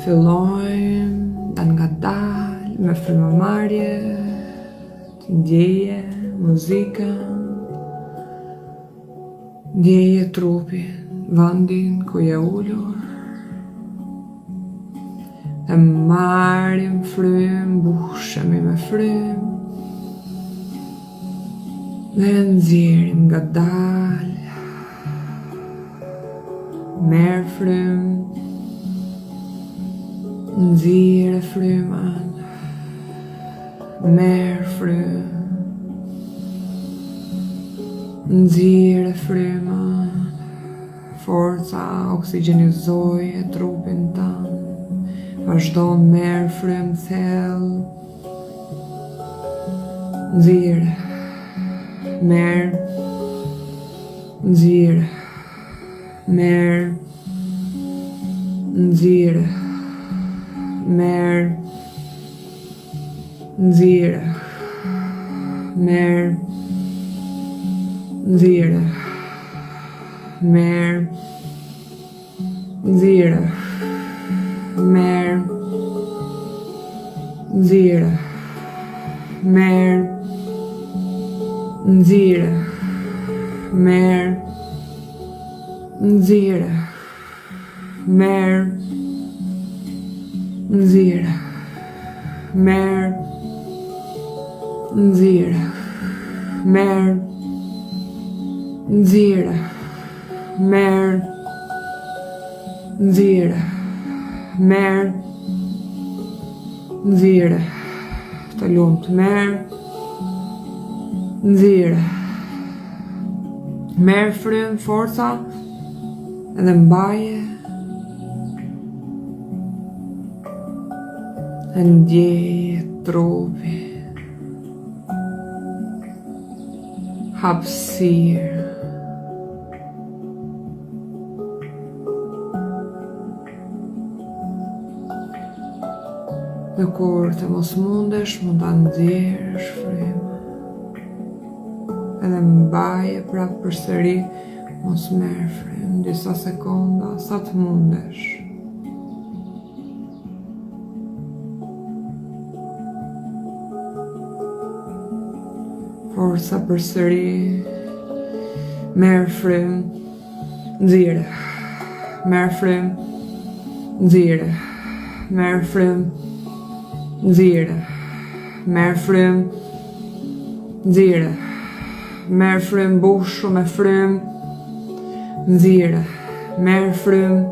Fillojmë dalëngadalë me frymëmarrje, të ndjeje muzikën, ndjeje trupin, vendin ku je ulur. E marrim frymë, mbushemi me frymë. Dhe nxjerrim ngadalë. Merr frymë. Nxirre frymën. Merr frymë. Nxirre frymën. Forca oksigjenizoje trupin tënd. Vazhdo merr frymë thellë. Nxirre. Merr. Nxirre. Merr. Nxirre. Merr. Nxirre. Merr. Nxirre. Merr. Nxirre. Merr. Nxirre. Merr. Nxirre. Merr. Nxirre. Merr. Nxirre. Merr. Nxirre. Merr. Nxirre. Merr. Nxirre. Merr. Nxirre. Të lumtë merr. Nxirre. Merr frymë forca edhe mbaje. E ndjeje trupin. Hapësirë. Dhe kur të mos mundesh, mund ta nxjerrësh frymën. Edhe mbaje prapë përsëri, mos merr frymë disa sekonda, sa të mundesh. Forca përsëri, merr frymë, nxirre, merr frymë, nxirre, merr frymë, nxirre, merr frymë, nxirre, merr frymë, mbushu me frymë, nxirre, merr frymë,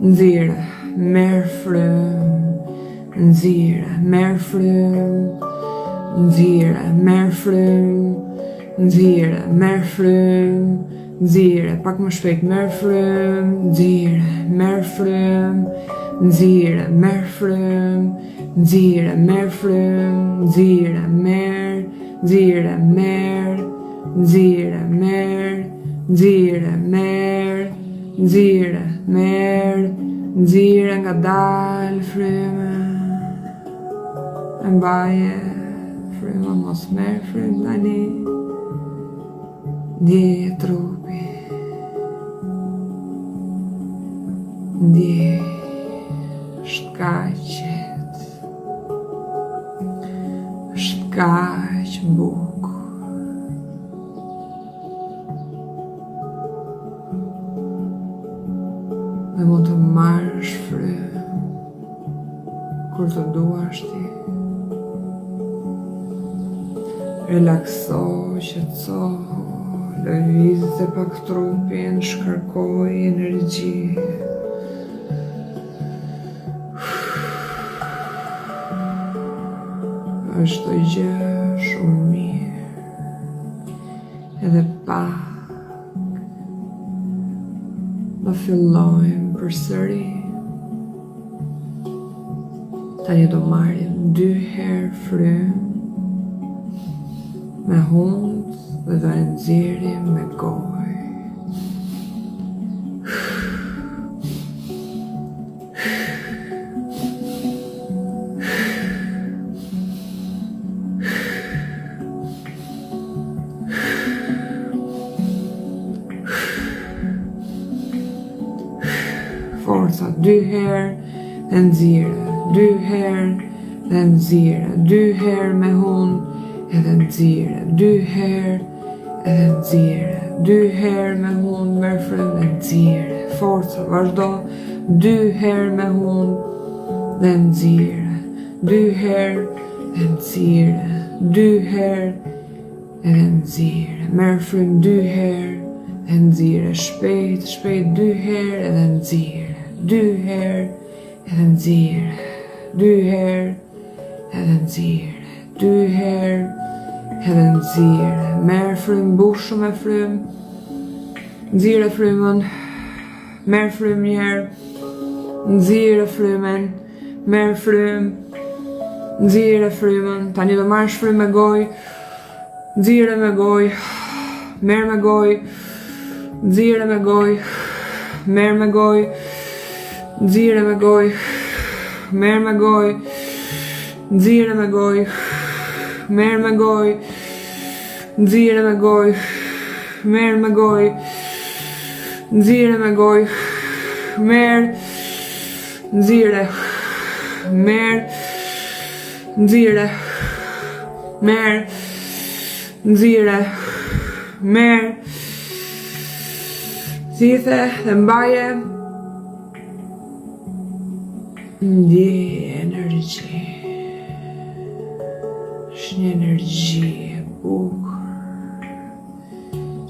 Nxirre, merr frymë, nxirre, merr frymë, nxirre, merr frymë, nxirre, merr frymë, nxirre, pak më shpejt, merr frymë, nxirre, merr frymë, nxirre, merr frymë, nxirre, merr frymë, nxirre, merr, nxirre, merr, nxirre, merr, nxirre, merr, Nxirre, merr, nxirre ngadalë frymën. E mbaje frymën, mos merr frymë tani. Ndjeje trupin. Ndjeje, është kaq qetë. Është kaq bukur. Dhe mund të marrësh frymë kur të duash ti. Relaksohu, qetësohu, lëvize pak trupin, shkarkoje energji. Është çdo gjë shumë mirë. Edhe pak Do fillojmë përsëri. Tani do marrim dy herë frymë me hundë dhe do e nxjerrim me gojë. Forca dy herë. dhe nxire, dy herë dhe nxire, dy herë me hundë edhe nxire, dy herë edhe nxire, dy herë me hundë merr frymë dhe nxire, forca, vazhdo, dy herë me hundë dhe nxire, dy herë dhe nxire, dy herë Edhe nxire, merr frymë dy herë, dhe nxire, shpejt, shpejt dy herë, edhe nxire, dy herë, edhe nxire, dy herë, edhe nxire, dy herë, edhe nxire, merr frymë, mbushu me frymë, nxire frymën, merr frymë njëherë, nxire frymën, Merr frymë, nxire frymën, tani do marrësh frymë me gojë, nxire me gojë, merr me gojë, nxire me gojë, merr me gojë, nxire me gojë, merr me gojë, nxire me gojë, merr me gojë, nxire me gojë, merr me gojë, nxire me gojë, merr, Nxire. Merr. Nxire. Merr. Nxire. Merr. Thithe dhe mbaje. Ndjeje energji. Është një energji e bukur.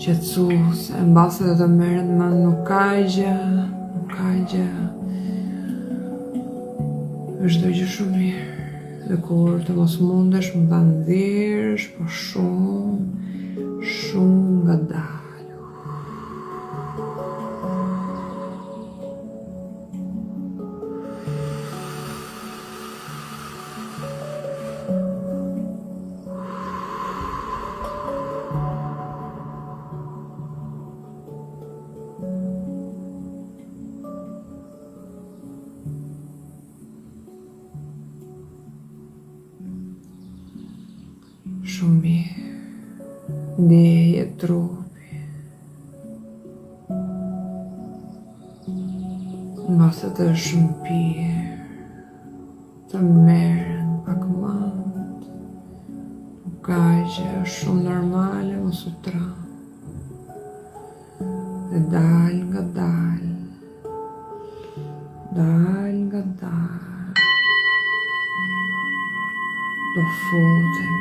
Qetësuese, mbase do të merren mendtë, nuk ka gjë, nuk ka gjë. Është çdo gjë shumë mirë. Dhe kur të mos mundesh, mund ta nxjerrësh, po shumë, shumë ngadalë. Shumë mirë. Ndjeje trupin. Mbase të është mpirë. Të merren pak mendtë, nuk ka gjë, është shumë normale, mos u tremb. Dhe dal ngadalë, dal ngadalë, do futemi,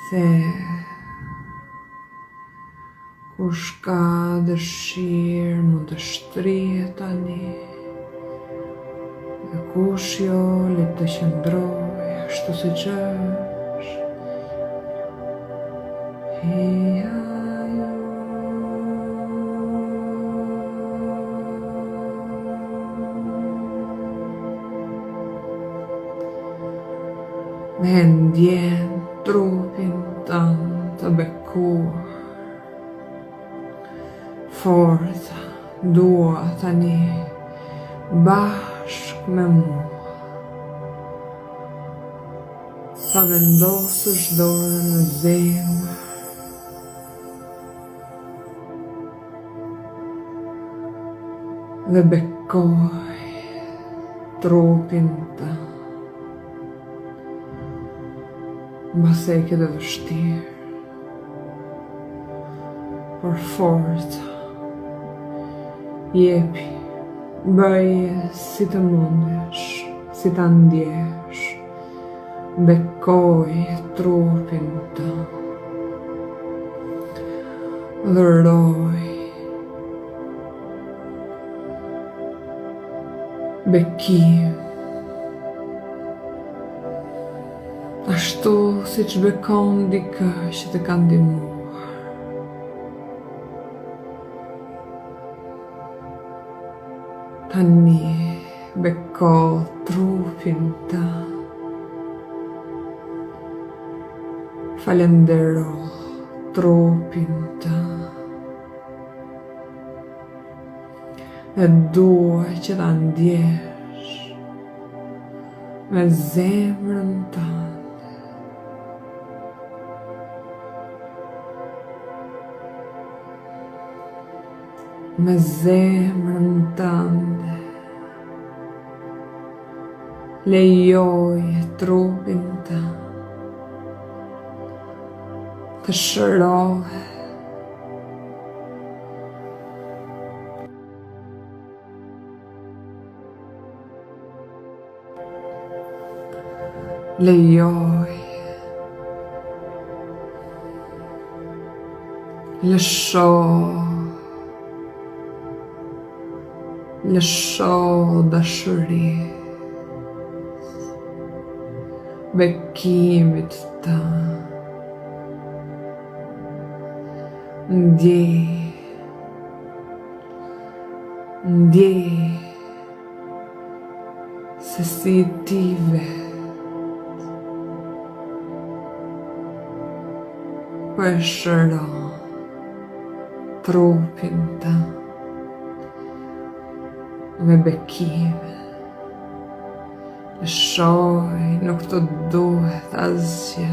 se Kush ka dëshirë mund të shtrihet tani Dhe kush jo le të qëndrojë ashtu siç është Hija jo Dhe ndjen trupin tënd të bekuar Forca, dua tani bashkë me mua. Ta vendosësh dorën në zemër. Dhe bekoje trupin tënd. Mbase e ke të vështirë. Por forca. Jepi, bëje si të mundesh, si ta ndjesh. Bekoje trupin tënd. Dhuroji. Bekim. Ashtu siç bekon dikë që të ka ndihmuar. Tani beko trupin tënd. Falëndero trupin tënd. Dhe dua që ta ndjesh me zemrën tënde. Me zemrën tënde Lejoje trupin tënd Të shërohet Lejoj Lësho Lësho dashuri Bekimit tënd Ndjej Ndjej Se si ti vetë Po e shëron trupin tënd Me bekime Lëshoj, nuk të duhet asgjë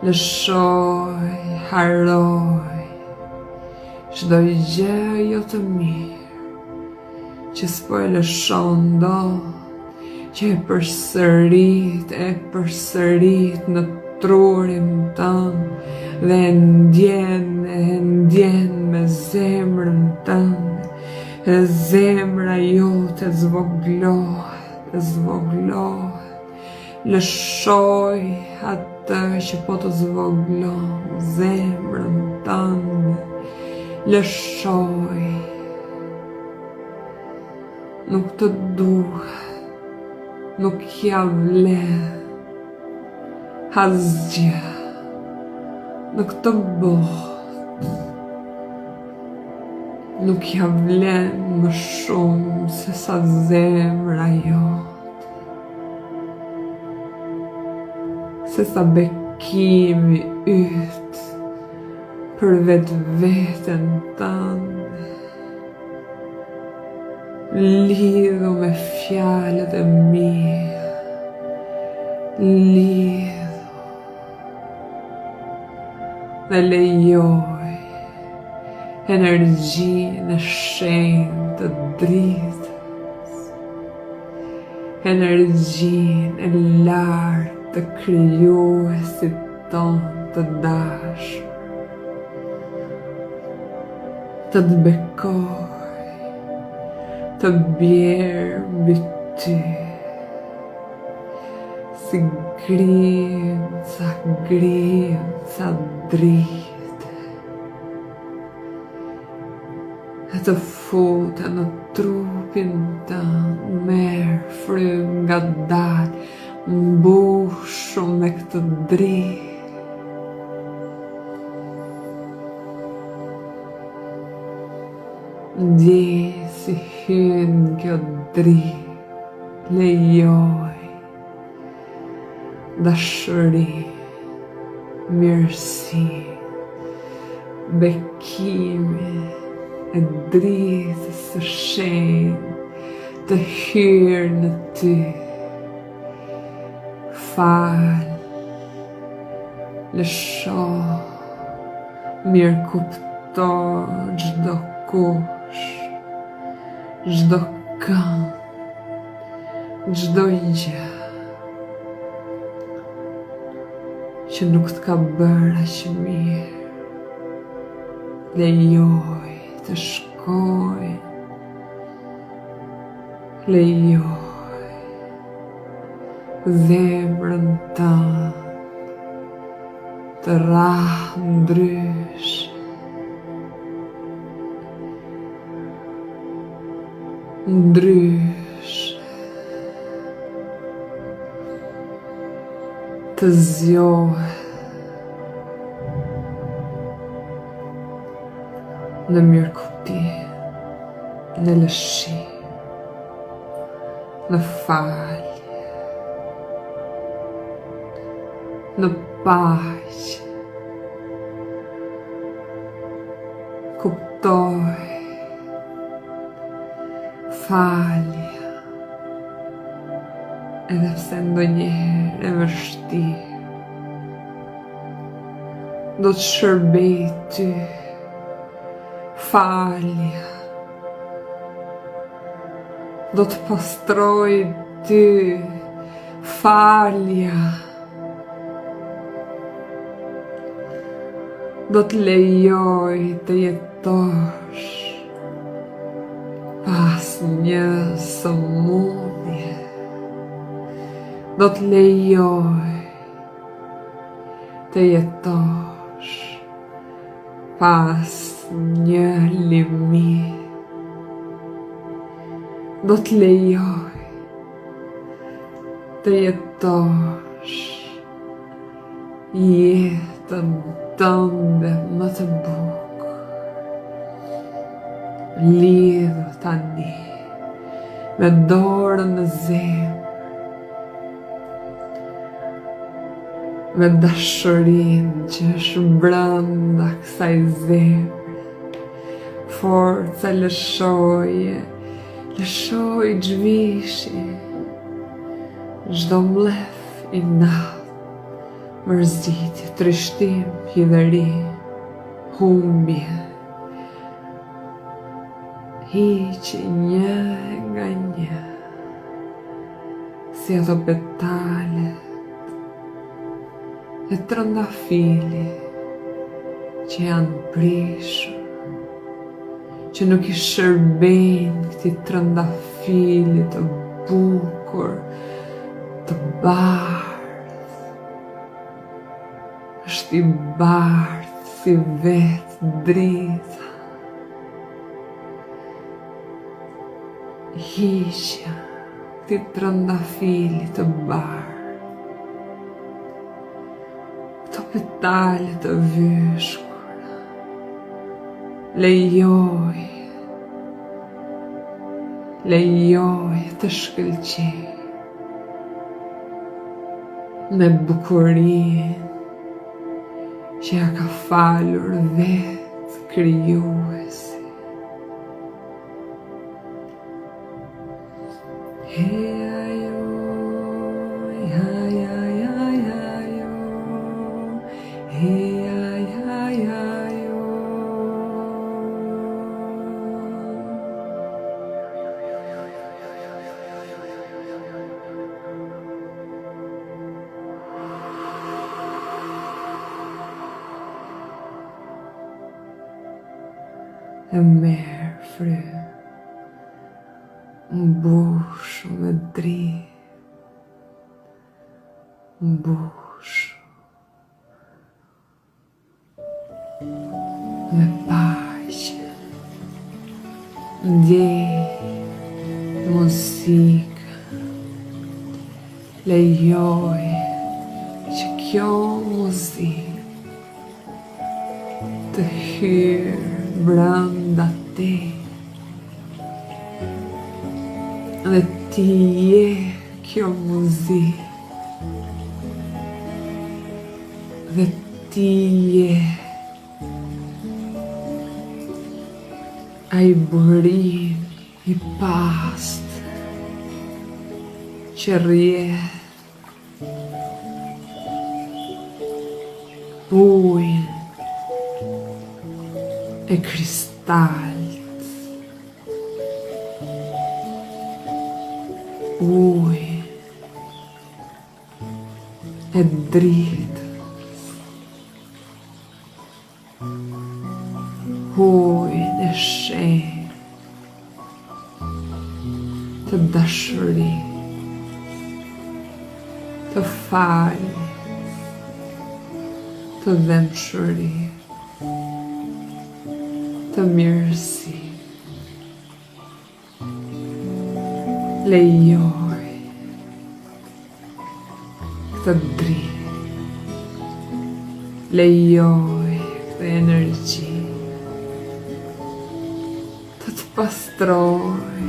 Lëshoj, harroj Çdo gjë jo të mirë Që s'po e lëshon dot, që e përsërit, e përsërit në trurin tënd dhe e ndjen, e ndjen me zemrën tënde dhe zemra jote zvogëlohet, zvogëlohet. Lëshoj atë që po të zvogëlon zemrën tënde. Lëshoj. Nuk të duhet. Nuk ia vlen. Asgjë. Në këtë botë. Nuk ia vlen më shumë sesa zemra jote. Sesa bekimi yt për vetveten tënde Lidhu me fjalët e mia Lidhu Dhe lejoj energjinë e shenjtë të dritës Energjinë e lartë të krijuesit tonë të dashur Të të bekojë, të bjerë mbi ty Si grimca, grimca drite E të futen në trupin tënd, merr frymë ngadalë, mbushu me këtë dritë. Ndjej si hyn kjo dritë, lejoj Dashuri, mirësi, bekimi e dritës së shenjtë të hyrë në ty. Fal, lësho, mirëkupto çdokush, çdokënd. Çdo gjë që nuk të ka bërë aq mirë, lejoj të shkojë, lejoj zemrën tënde të rrahë ndryshe. Ndryshe Të zgjohet Në mirëkuptim Në lëshim Në falje Në paqe Kuptoj Falja Edhe pse ndonjëherë e vështirë Do të shërbejë ty. Falja do të pastrojë ty. Falja do të lejojë të jetosh pa asnjë sëmundje. Do të lejojë të jetosh pa asnjë limit. Do të lejojë të jetosh jetën tënde më të bukur. Lidhu tani me dorën në zemër, me dashurinë që është brenda kësaj zemre. Forca lëshoje, lëshoji zhvishi, çdo mllef, inat, mërzitje, trishtim, hidhërim, humbje. Hiqi një nga një, si ato petalet e trëndafilit që janë prishur, që nuk i shërbejnë këtij trëndafili të bukur, të bardhë. Është i bardhë si vetë drita. Hiqja këtij trëndafili të bardhë. Këto petale të vyshkura. Lejoje. Lejoje të shkëlqejë. Me bukurinë që ia ka falur vetë krijuesi. Hey, ajo, ay, ay, ay, ajo, hey, ay, ay, ajo. E merr frymë, mbushu me dritë, mbushu Me paqe Ndjeje muzikën Lejoje që kjo muzikë të hyjë brenda teje Dhe ti je kjo muzikë Dhe ti je ai burim i pastër që rrjedh ujin e kristaltë ujin e dritës, ujin e shenjtë të dashurisë, të faljes, të dhembshurisë, të mirësisë. Lejoje këtë dritë, lejoje këtë energji të të pastrojë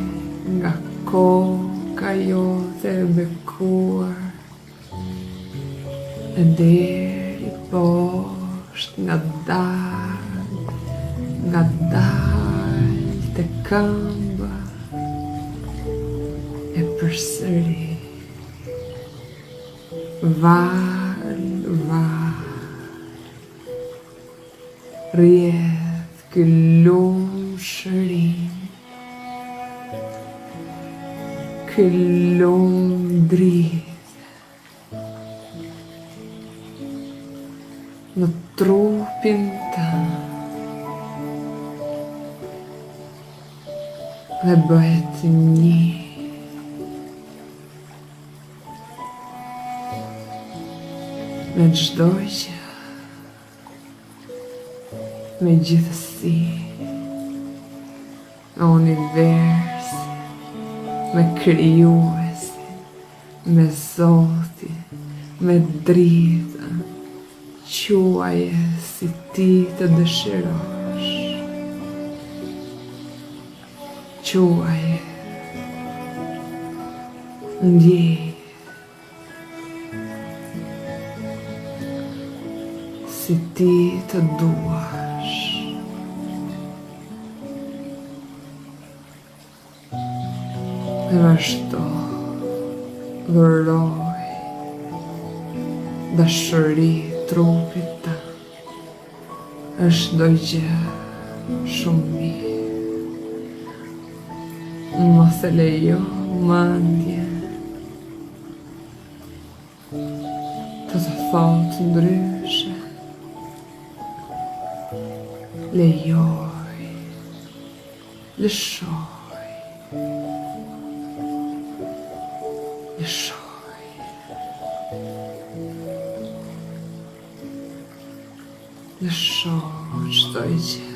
nga koka jote e bekuar E deri poshtë ngadalë, ngadalë te këmba e përsëri valë, valë, rrjedh. Ky lumë shërimi. Ky lumë drite. Në trupin tënd. Dhe bëhet një. Me çdo gjë. Me gjithësi. Me universin. Me krijuesin. Me Zotin. Me dritën. Quaje si ti të dëshirosh. Quaje. Ndjeje. Si ti të duash. Dhe vazhdo, dhuroji dashuri trupit tënd. Është çdo gjë shumë mirë. Mos e lejo mendjen të të thotë ndryshe. Lejoji, lëshoji, lëshoji. Lësho çdo gjë.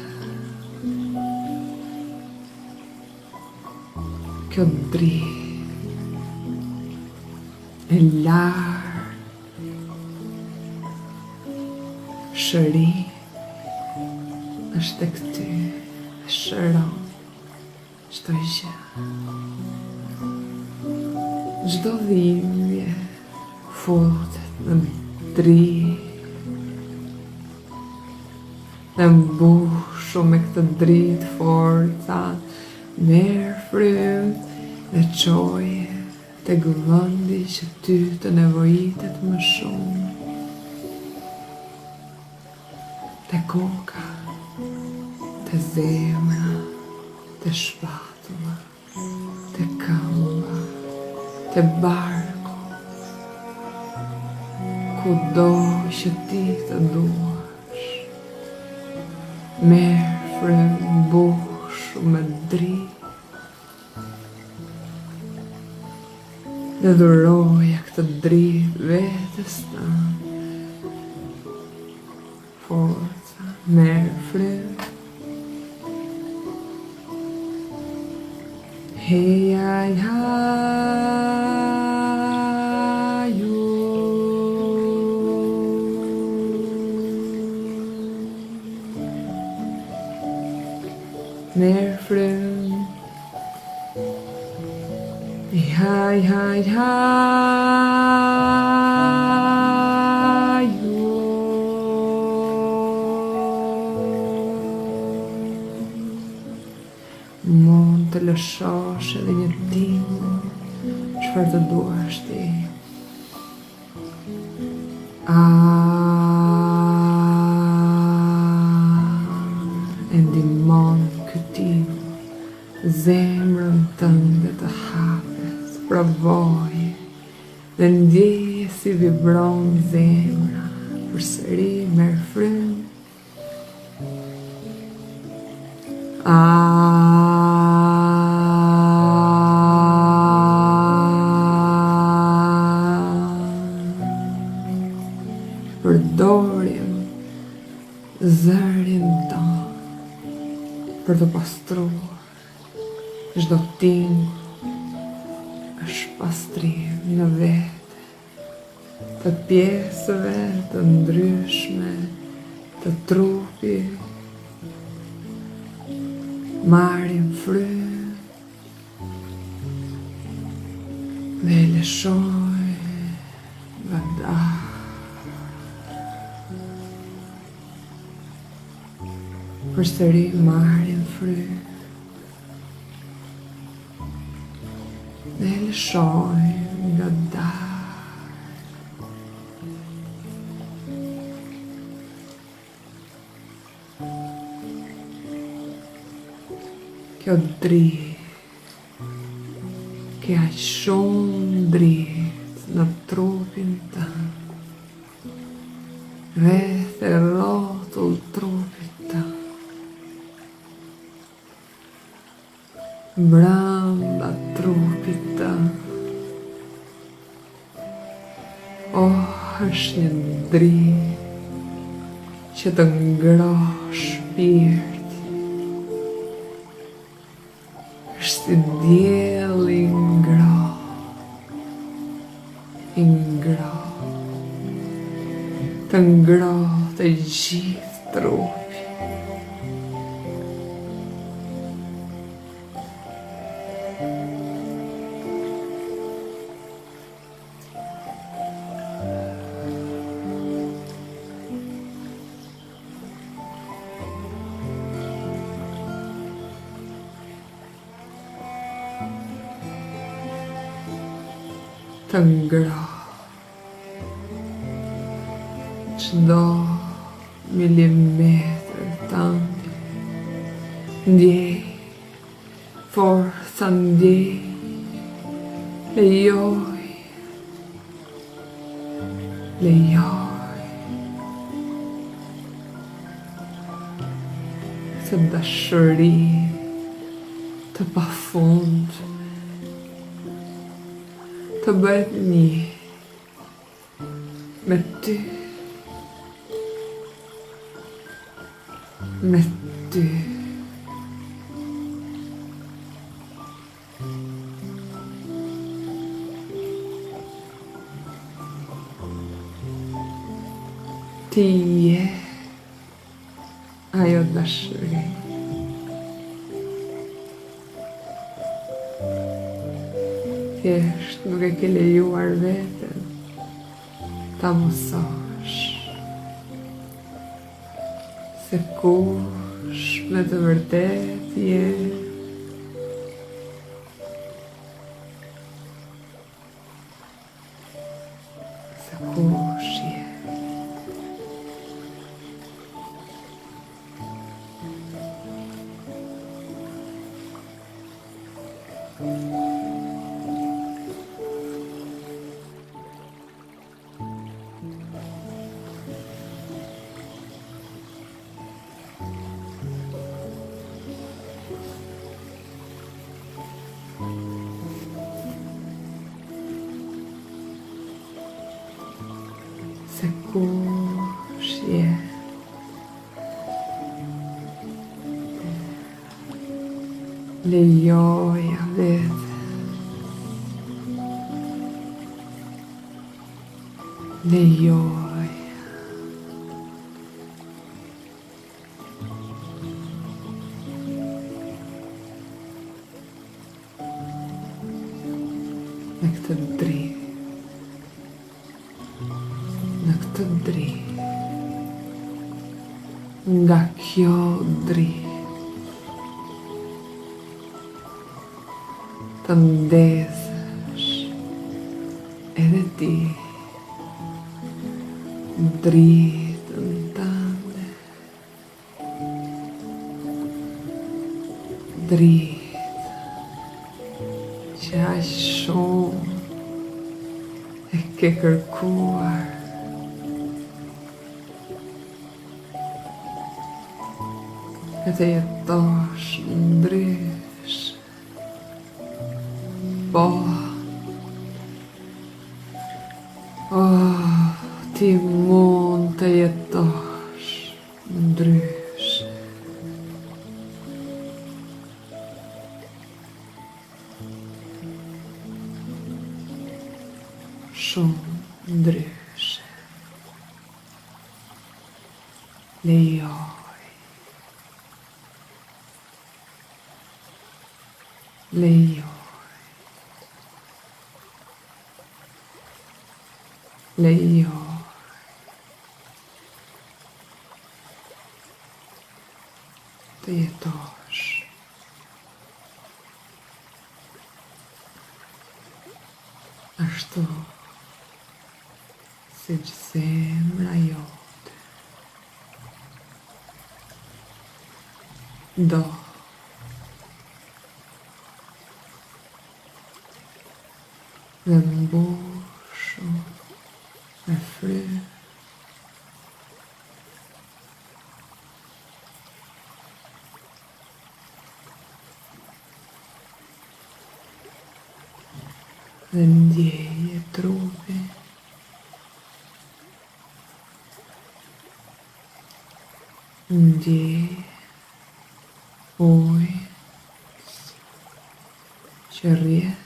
Kjo dritë e lartë shërim është tek ty dhe shëron çdo gjë. Çdo dhimbje futet në dritë. Dhe mbushu me këtë dritë forca, merr frymë dhe çoje tek vendi që ty të nevojitet më shumë. Te koka, te zemra, te shpatulla, te këmba, te barku, kudo që ti të duash. Merr frymë mbushu me dritë, Dhe dhuroja këtë dritë vetes tënde. Forca, merr frymë. Hey, ay, ay, yo. Merr frymë. Haj, haj, haj, jo. Mund të lëshosh edhe një tingull, çfarë të duash ti. A e ndihmon ky tingull zemrën tënde të hapet, provoje dhe ndjeje si vibron zemra, përsëri merr frymë, A Përdorim zërin tonë për të pastruar çdo tingull është pastrim në vete. Të pjesëve të ndryshme të trupit. Marrim frymë dhe e lëshojmë ngadalë. Përsëri marrim frymë Dhe e lëshojmë ngadalë. Kjo dritë, ke aq shumë dritë në trupin tënd, rreth e rrotull trupit tënd, brenda trupit tënd. Oh, është një dritë që të ngroh shpirtin. Është si diell i ngrohtë, i ngrohtë, të ngroh të gjithë trupin. Të ngroh çdo milimetër tëndin. Ndjej Forca ndjej, lejoj, lejoj. Këtë dashuri të pafund të bëhet një me ty me ty Ti je ajo dashuri. Thjesht nuk e ke lejuar veten ta mësosh se kush me të vërtetë je. Se kush je. Se kush je. Lejoja veten. Lejoja. Në këtë dritë. Në këtë dritë. Nga kjo dritë. Të ndezësh edhe ti dritën tënde. Dritë që aq shumë e ke kërkuar. E të jetosh ndryshe. Po. Oh, ti mund të jetosh ndryshe. Shumë ndryshe. Lejoj. Lejoj. Lejoj. Të jetosh. Ashtu siç zemra jote do. Dhe mbushu me frymë. Dhe ndjeje trupin. Ndjeje ujin që rrjedh.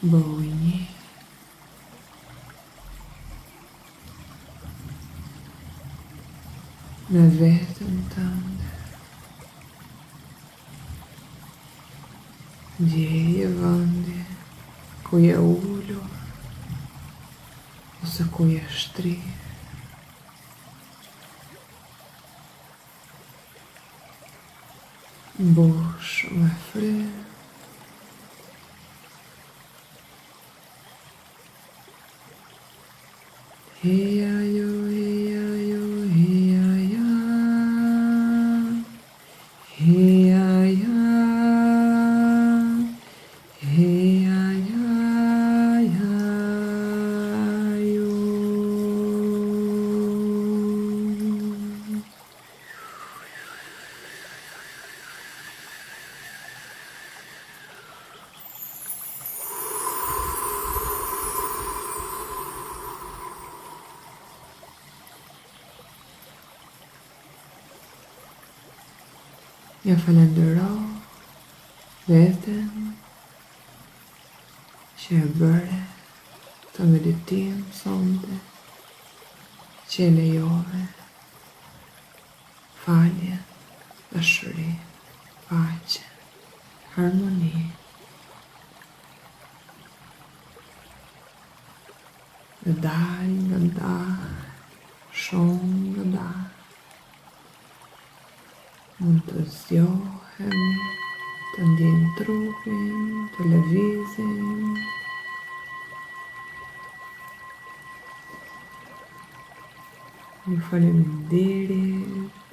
Bëhu një. Me veten tënde. Ndjeje vendin ku je ulur ose ku je shtrirë. Mbushu me frymë. Heja jo, heja jo, heja ja. Heja ja. Heja ja, ja, jo. Ja falëndero veten që e bëre këtë meditim sonte, që e lejove falje, dashuri, paqe, harmoni. Ngadalë, ngadalë, shumë ngadalë. Mund të zgjohemi, të ndjejmë trupin, të lëvizim. Ju faleminderit.